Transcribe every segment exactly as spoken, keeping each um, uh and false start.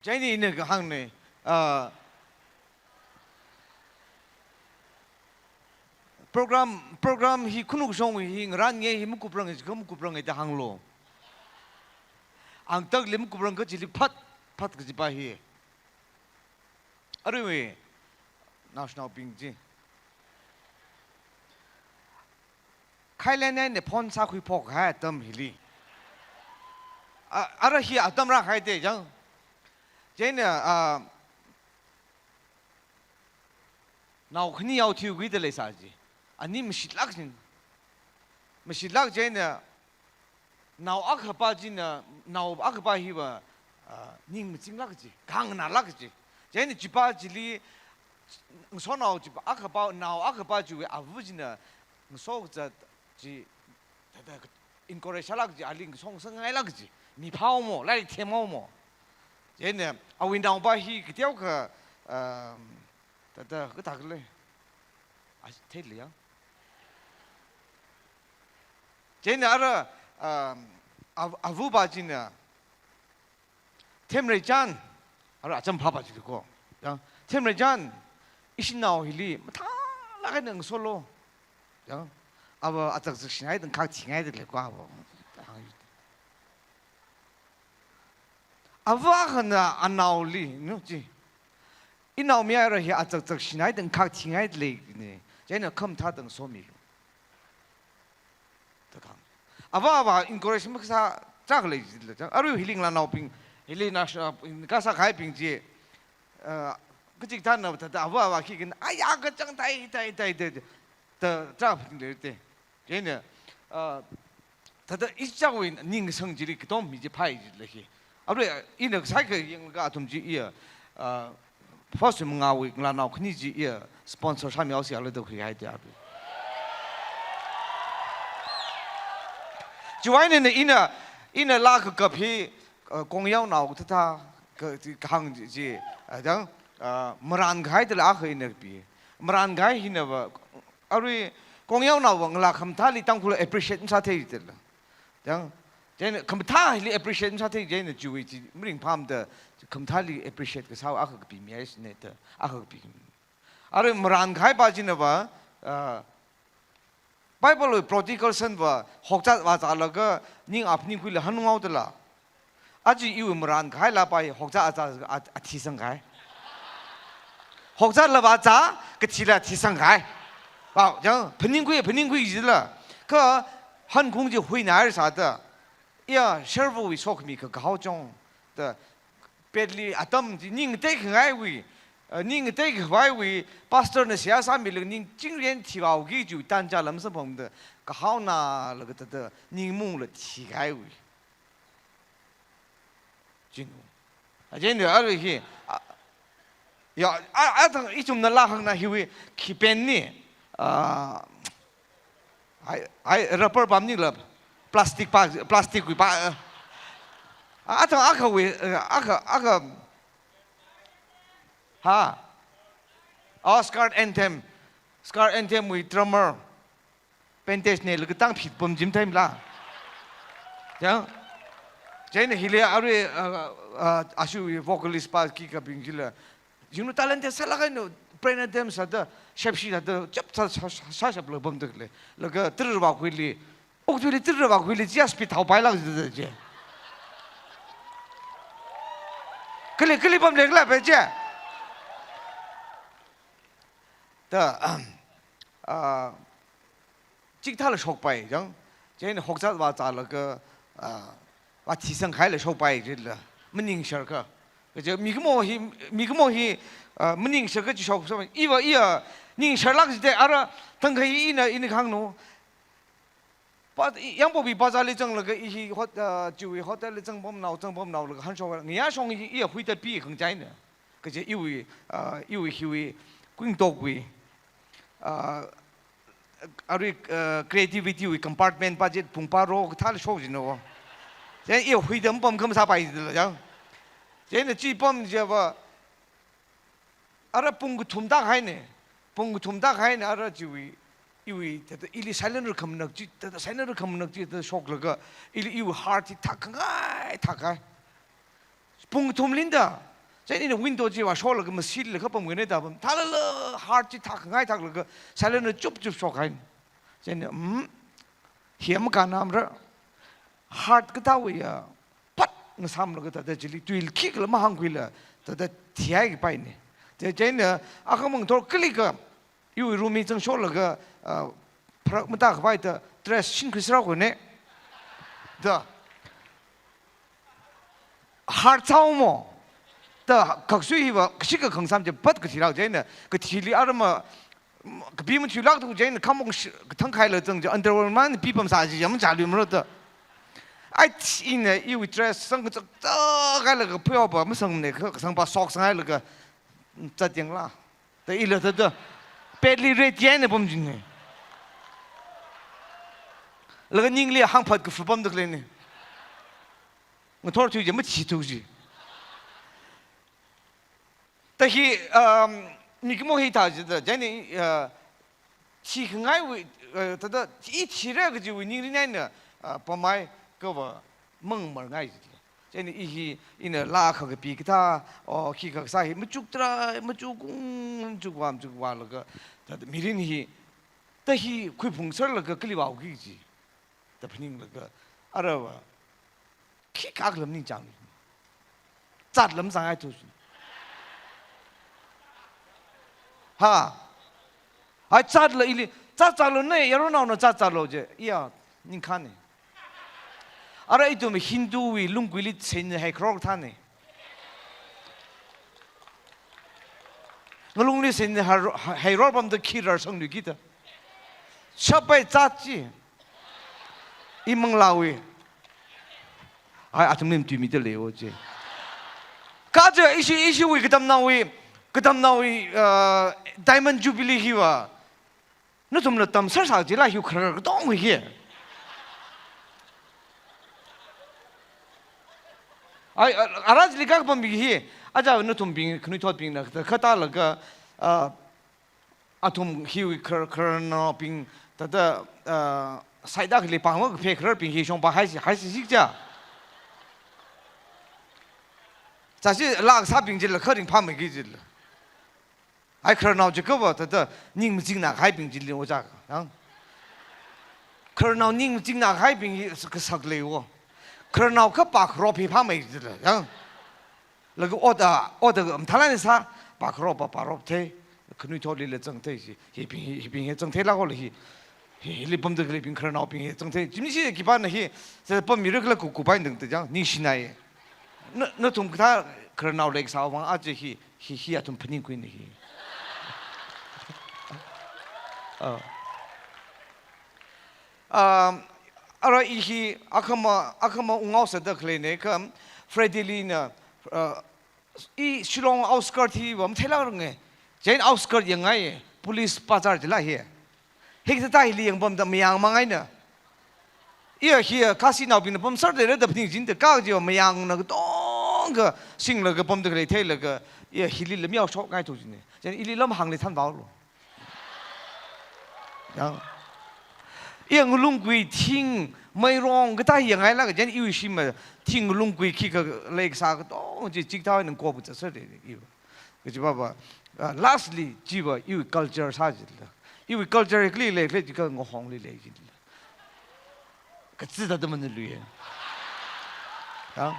Chieina ina kahāngna, ah, program, program hi khanuk shong hi ngarange hi makuprang, chi kha makuprang da hānglu. Hāngtakli makuprang kachili phat, phat kajipa hi. Aruiwui, naoshinaobing chi. Khailan eina phone sākhuiphok kahai atam hili. A, ara hi atam rākahai te chang. Chieina, a, nao khani yao thiu gui da leisā chi. Ani mashitlāk chi. Mashitlāk chieina nao akhapa china, nao akhapa hiva, ah, ning machinglāk chi, khanganālāk chi. Chieina chipa chili, ngasonao chipa, akhapa, nao akhapa chiwui ava china, ngaso kazat chi, thāda encourage sālāk chi, ali ngasong sangngailāk chi, miphao mo, lairik themhao mo. Chieina, awui naopa hi kateokha, um, thāda, kathak le. A, theili ya. Chieina ara, um, av-, avapa china, Themreichan, ara acham phapa chili ko. Ya, Themreichan, ishi nao hili, mathālāk eina ngasolu. Ya, ava achakchak shinai tangkhak thingai da lei ko ava. Ava akhana anaoli, nu chi. Inao mi ara hi achakchak shinai tangkhak thingai da lei ni. Chieina khamathā tang somilu. Da kahāng. Ava ava encourage makasā chak lei jila chang. Arui hili ngalānaobing, hili naoshinaobing, kasā kahaibing chi, uh, kachikathāna thāda ava ava khi kina, aya kachang thai, thai, thai, thai, thai, da chak phaning lei te. Chieina, uh, thāda ichawui ningsang chili katom mi chi phai jila hi. Arui, ina kasai kayanglaga athum chi iya, ah, first mangāwui ngalānao khani chi iya sponsor sāmihaosi ala da khuihai te api. Chiwui eina ina, ina laa kakap hi, ah, kongyaonao kathāthā, ka, kahāng chi, chi, ah, dang, ah, marān kahai dala akha ina kapi. Marān kahai hinava, arui kongyaonaova ngalā khamathāli Tangkhul appreciate masāthei dala. Dang, chieina khamathā hili appreciate masāthei chieina chiwui chi maringphāmada khamathāli appreciate kasā akha kapimihaisine da, akha kapi. Arui marān kahaipa chinava, ah, Bible wui prodigal son va hokzat vāzālaga ning aphaningkhuila hanunghaodala. Aja iwui marān kahailapa hi hokzat azā a, athi sangkahai. Hokzatla vāzā, kathila athi sangkahai. Pao, chang, phaningkhui, phaningkhui jila. Kha hankhaung chi huina air sāda. Iya, sharvawui sokhami kakahao chong. Da, petli atam chi ning tekhangaiwui, eh, ning tekhawaiwui, pastor na seihā sāmilaga ning chingrian thihaoki chiwui tanja lam samphangda, kahaonalaga thāda, ningmungla thikahaiwui. Chinu. Ajenda arui hi, a, ya, a, athang ithumna laa hāngna hiwui, khi pen ni, a, ai, ai, rubber pam nila, plastic pa, plastic wui pa, a, athang akhawui, a, akha, akha, ha? Oh, Scarlet Anthem. Scarlet Anthem wui drummer. Bandage neilaga tang phit pam jim time la. Ya. Chieina hili arui, uh, uh, ashiwui vocalist pa kikabing chila. Jingnu talent te sālaga nu, brain anthem sāda, shepshi sāda, chap sā, sā, sā, sāshap la pamda khalei. Laga tirvākhuili, okathuili tirvākhuili, just pi thao pailak jida je. Kali, kali pamlek la pe je. Da, um, ah, chikathāla shokpai, chang. Chieina hokzat vāzālaga, ah, vāthi sangkahaila shokpai jila. Maningsharka. Kaje mikumo hi, mikumo hi, ah, maningsharka chi shok, shok. Iva, iya, ningsharlak jida ara, thangkha ina, ina kahāng no. Pa, i, Yangpokpi bazarli zanglaga i hi hot-, ah, chiwui hotelli zangpamnao, zangpamnaolaga hanshok, ngayā shong hi iya huida pi khangachei na. Kaje iwui, ah, iwui hiwui, kuingtokwui, ah, arui, ah, creativity wui compartment budget pung paro kathāla shok jino. Chieina iya huida mapam khamasāpai jila, ya. Chieina chi pam jiva, ara pung kathum tākahai ne. Pung kathum tākahai ne ara chiwui, iwui, thāda ili silent rakhamanak chi, thāda silent rakhamanak chi, thāda shoklaga, ili iwui heart hi thak khangai, thak khangai. Pung kathum linda, Chieina ina window chi vāsholaga masi laga pamkhuina da pam. Thālala heart chi thākhangai thāklaga silent na chup chup shokhaina. Chieina, mm, hi makānamra. Heart kathāwui ya, pat ngasāmlaga thāda chili tuili khikhala mahāngkhuila, thāda thihai kapaina. Chieina, akhamang thor kalika, iwui room hi zangsholaga, ah, pharak matākhavai da dress shinkhui sāra khuina. Da. Heart sāomo. Da khaksui hiva, kashika khangsam je pat kathilāk chieina, kathili arama, kapi mathuilākthu chieina, khamong shi-, kathang khaila zang je, underwear man pipam sā ji, yam chāluimara da. Ai, ina iwui dress sangkachak chak hailaga phuihaopa masangmana, ka-, kasangpa socks hailaga, zatyangla. Da ila da da. Bed li ret yaina pamjinna. Laga ningli hāngphat kafu pamda khaleina. Ngathor thui je mathi thu ji. Da hi, um, mikumo hi thā ji da, chieina, uh, thikhangaiwui, uh, thāda, i thira kajiwui ningrin eina, uh, pamhai kava mangmarngai ji. Chieina i hi, ina laa kha kapi kathā, o, khikha kasā hi, machuk tharai, machuk kung, machuk vā, machuk vālaga, thāda mirin hi, da hi khuiphungsārlaga kali vāuki ji. Da phaninglaga, arava, khikha lam ningchāng. Zatlam zangai thu. Ha. Hai zatla ili, zat zatlo ne, yaronnaona zat zatlo je. Iya, ningkhane. Ara ithum Hinduwui lungguili seinao hai kharor thāne. Ngalungli seinao hai, hairor pamda khi rarsangluiki da. Shapai zat chi. I manglāwui. Ai, athumli matuimida leiwo je. Kaja ishi, ishiwui katamnaowui, katamnaowui, uh, Diamond Jubilee hiva. Nathumla tamsārsā jila hi kharar katongwui hi. Ai, a, ara chili kapambi hi. Aja nathumbing, khanuithotbingna, kata, kata laga, uh, athum hiwui khar-, khararnaobing, thāda, ah, side akhali pāngva kaphei khararbing hi shongpa haisi, haisi sikja. Chāsi laa kasābing chila kharing phāmeiki chila. Ai khararnao jiakhava, thāda ning machingna kahaibing chili ojā. Yang. Khararnao ning machingna kahaibing hi kasak leiwo. Khararnao kapā kharop hi phāmei chila. Yang. Laga oda, oda mathālāk eina sā, pā kharop, pā, pā rop thei, khanuithotli la zang thei si, hibing, hi, hibing hi zang theilākho la hi, hi, hili pamda khaleibing khararnaobing hi zang thei, chimsi khipāna hi, sā pammi rikla ku, kupai dang ta jang, ningshinai. Na, nathum kathā khararnao leisā vang aja hi, hi, hi athum phaningkhuina hi. Ah. Um, ara i hi akhama, akhama ungao sāda khaleina kha Freddy lina, uh, i Shillong outskirt hiva matheilākranga. Chieina outskirt yangngai, police bazar jila hi. Hikathā hili yangpamda mayang mangaina. Iya hi Khasinaobingna pamsār leira da phaningchinda kajiva mayangna katongkha singlaga pamda khalei theilaga, iya hili lam yaoshokngai thu jina. Chieina ili lam hāngli thanvālo. Yang. Iya ngalungkui thing, meirong, kathā yangngailāka, chieina iwui shimma thing ngalungkui khikha leikasā katong chi chithāwui nang kop zatsāra iwui. Kajiva va, ah, lastly, chiva iwui culture sā jila. Iwui culture kali lei, kali jikha ngahongli lei jila. Kazida da manui lui. Ya.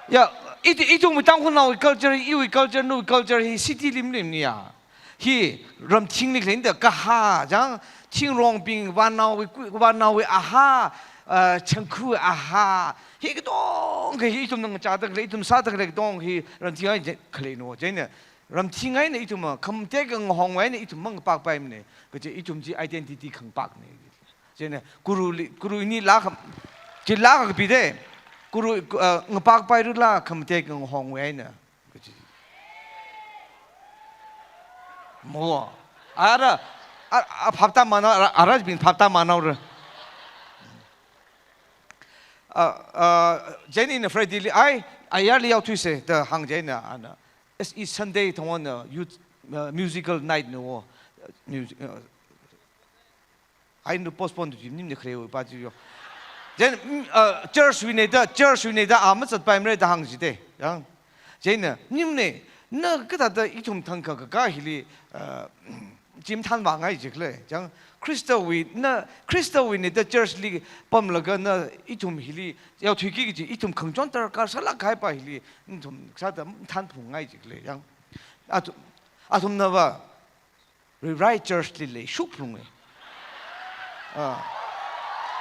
Ya, i, ithum Tangkhulnao culture, iwui culture, nawui culture hi city lim lim ni ya. Hi ramthingli khalei da kaha, jang, thingrongbing, vānaowui kui, vānaowui aha, uh, changkhu aha. Hi katongkha hi ithumna ngachāda khalei, ithum sāda khalei katong hi ramthing ai je, khaleino, chieina. Ramthing eina ithum khamatek ngahongwui eina ithum mangpakpaimana. Kaje ithum chi identity khangpakna. Chieina Guruli, Guru ini laa kham, chi laa kapi de. Guru, uh, ngapakpairala khamatek ngahongwui eina. Kaje. Mo. Ara, a, a, phapta manao, ara, arabing phapta manaora. Uh, uh, chieina ina Freddy li, ai, ayarli yaothuisa da hāng chieina ana. S E Sunday thangwon, uh, youth, uh, musical night na wo, uh, music, uh, ai nu postpone tu jim nim ne khareo pa ji yo. Chieina, mm, uh, church wui eina da, church wui eina da, a mazatpaimara da hāngchida. Yang. Chieina, nimne, na kathāda ithum thangkha kaka hili, uh, chi mathānvāngai jikhala. Yang, Khristawui, na, Khristawui eina da church li pamlaga na ithum hili, yaothuiki kaji, ithum khangachon darkar sālāk kahaipa hili, ithum sāda mathānphungngai jikhala. Yang. Athum, athumnava, Rairai church li leishuphalunge. Ah.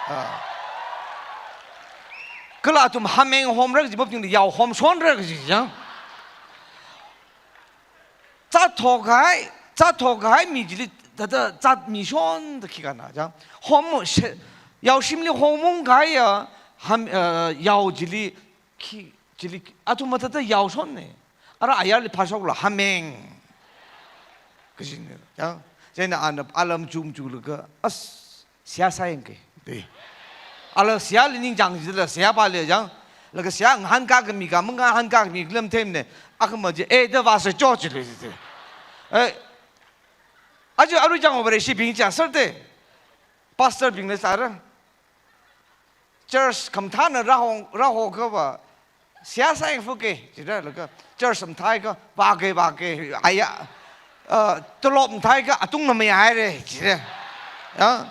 Ah. Kala athum hameng homra kaji mapting yao homshonra kaji yang. Zathokhai, zathokhai mi chili, thāda zatmishon da khikana yang. Hom she, yaoshimli homungkahai ya, ham, eh, yao chili khi, chili, athum mathāda yaoshonne. Ara ayarli phāshokla hameng. Kajine. Ya. Chieina ana alarm chum chulaga, as, seihā sāyangke. De. Ala seihāli ningchāng jila seihāpāli yang. Laga seihā ngahānkā khami ka, mangahānkā khami khala matheimane. Akhama chi, eh, da vāsa cho chili chi. Eh. Aja arui chang Vareshibing chi sāra de. Pastor bingna sāra. Church khamathāna rāhong, rāhokhava, seihā sāyangfuke, jida laga, church mathāakha, vāke, vāke, aya, uh, tolop mathāakha, atungna mayaire, jida. Ya.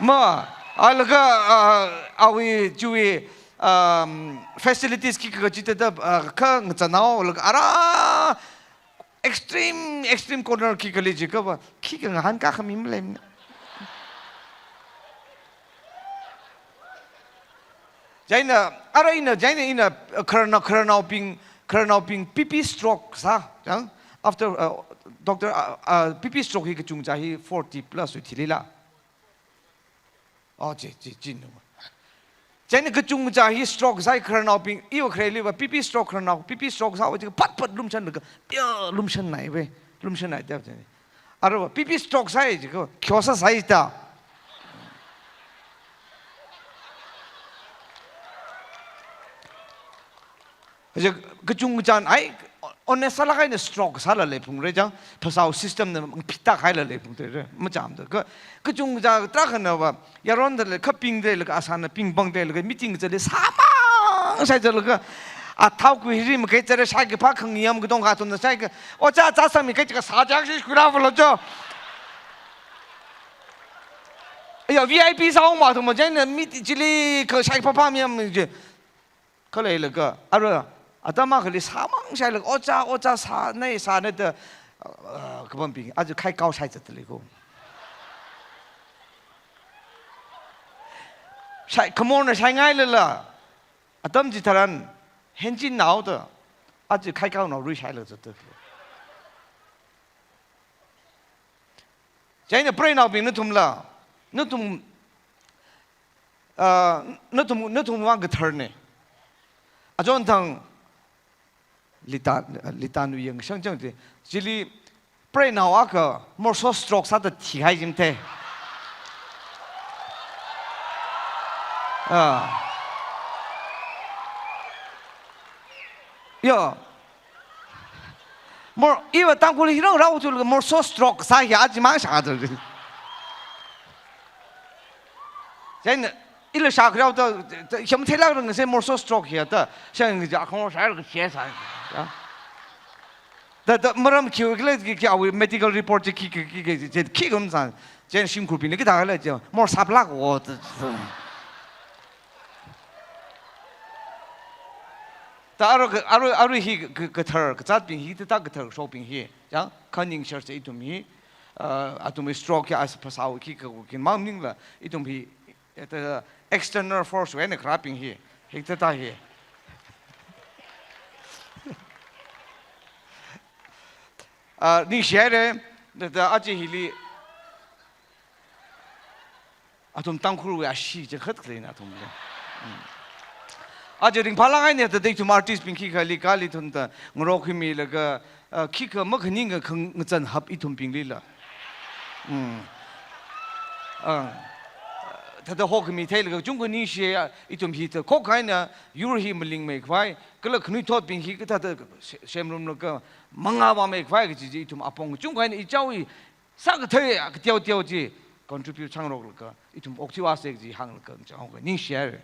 Ma, a laga, uh, awui, chiwui, um, facilities khikha jida da, uh, khangachānhao, laga, ara, extreme, extreme corner khi khalei jiakhava, khikha ngahānkā khami maleimane. Chieina, ara ina, chieina ina, uh, khararnao, khararnaobing, khararnaobing B P stroke sā, yang, after, uh, doctor, uh, uh, B P stroke hi kachungkha hi forty plus wui thilila. Oh, chi, chi, chi nu. Chieina kachungkha hi stroke sāi khararnaobing, iva khareliva, B P stroke khararnao, B P stroke sāva chi phat phat lumshanlaga, pia lumshannaive, lumshannaida chieina. Aruiva, B P stroke sāi jiakha, khyo sāsai da. Kaja kachungkha ai, honest sālāk eina stroke sāla leiphungra chang, phasao system na phitā haila leiphungda re, machamda. Ka, kachungkha tarākhanava, yaronda lei, khabingda lei, ka asana bing bangda lei, ka meeting zale, sāmang shai zalaga, a thao kui hiri makai zale, shai kaphā khangayam katong kathumna shai ka, ocha, cha sāmi kai ka sā chang shi kura valo cho. Ya, V I P sāung ma thumma chieina meeting chili ka shai phāphā mayam je. Khaleilaga, ara, atam akhali sāmang shailaga, ocha, ocha, sānai, sānai da, uh, kapambing, aja khaikao shai zatda lei ko. Shai, khamorna shaingailala, atam chitharan, henchinnao da, aja khaikaonao rui shailaga zatda lei. Chieina preinaobing nathumla, nathum, ah, nathum, nathum vang katharne. Achonthang Lita, Lita nu yang shang chang de. Chili preinao akha morso stroke sāda thihai jimte. Ah. Yo. Mor, iva Tangkhul hirang rao tul morso stroke sā hi aja mang shang tul. Chieina, ila shak rao ta, ta, hiam theilakrang se morso stroke hi ta, shang ja khong shai ka che sa. Ya. Ta, ta, maram khi, khi, khi, khi, awui medical report chi khi, khi, khi, khi, khi, khi gam san. Chieina shimkhurbingna khi ta la chi, mor sap lak o, ta, ta. Ta arui, arui, arui hi ka, ka, kathar, kazatbing hi, ta, ta kathar shokbing hi, yang, khaning shar se ithum hi, uh, athum hi stroke ya, as phasao khi, ka, khi mang ningla, ithum hi, ta external force wui eina kharābing hi, hi ta, ta hi. Ah, ningshihaire, ta, ta aja hili, athum Tangkhulwui ashee chikhat khaleina athum le. Hmm. Aja ringphālāk eina ta ithum artist bing khikha li kali thun ta ngarok khimilaga, ah, khikha makhaning ka khang ngazan hap ithumbinglila. Hmm. Ah. Thāda hokhami theilaga chungkha ningshiya ithum hi ta khokkha eina yur hi malingmeikhavai, kala khanuithotbing hi kathāda se-, semrumlaga mangā vāmeikhavai kaji chi ithum apong chungkha eina ichaowui sākathei kateo teo chi, contribute sāngaroklaga, ithum okthuiwui sāki kaji hānglaga chang, okay, ningshi haira.